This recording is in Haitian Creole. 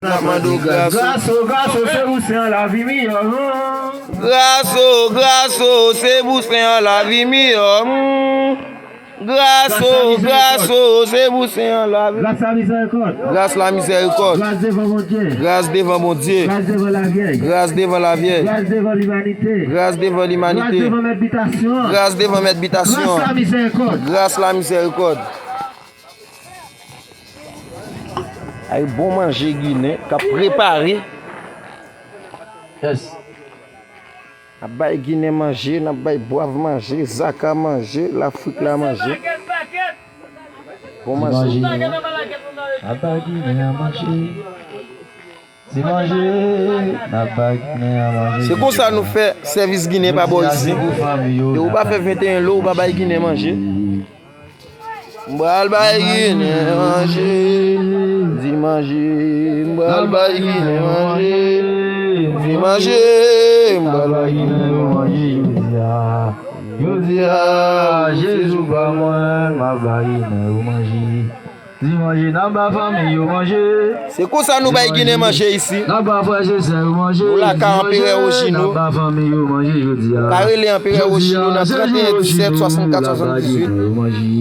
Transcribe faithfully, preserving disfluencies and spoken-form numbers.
N ap mande w gras ou. Gras ou, gras ou, se pou Senyè an lavi miyò. Gras ou, gras ou, se pou Senyè an lavi miyò. Gras ou, gras ou, se pou Senyè an lavi. Gras la mizèrikòd. Gras la mizèrikòd. Gras devan Bondye. Gras devan Bondye. Gras devan lavyèj. Gras devan lavyèj. Gras devan limanite. Gras devan limanite. Gras devan mèt bitasyon an. Gras devan mèt bitasyon an. Gras la mizèrikòd. Gras la mizèrikòd. Ay bon manje ginen k ap prepare. Yes. N ap bay ginen manje, n ap bay bwav manje, zaka manje, lafrik la manje. Bon manje. N ap bay ginen an manje. Ti manje, n ap bay ginen an manje. Se konsa nou fè sèvis ginen pa bò isi. E ou pa fè venteyen lo, ou pa bay ginen manje. M pral bay ginen manje. Di manje, m pral bay ginen manje. Di manje, m pral bay ginen manje. Jodi a, Jezi pa mwen, m ap bay ginen yo manje. Di manje, n ap ba fanmi yo manje. Se konsa nou bay ginen manje isi. N ap ba frè e sè yo manje. Nou lakay Anperè Wojino. N ap ba fanmi yo manje jodi a. Ka rele Anperè Wojino nan trannteyen disèt, swasannkat, swasanndizuit.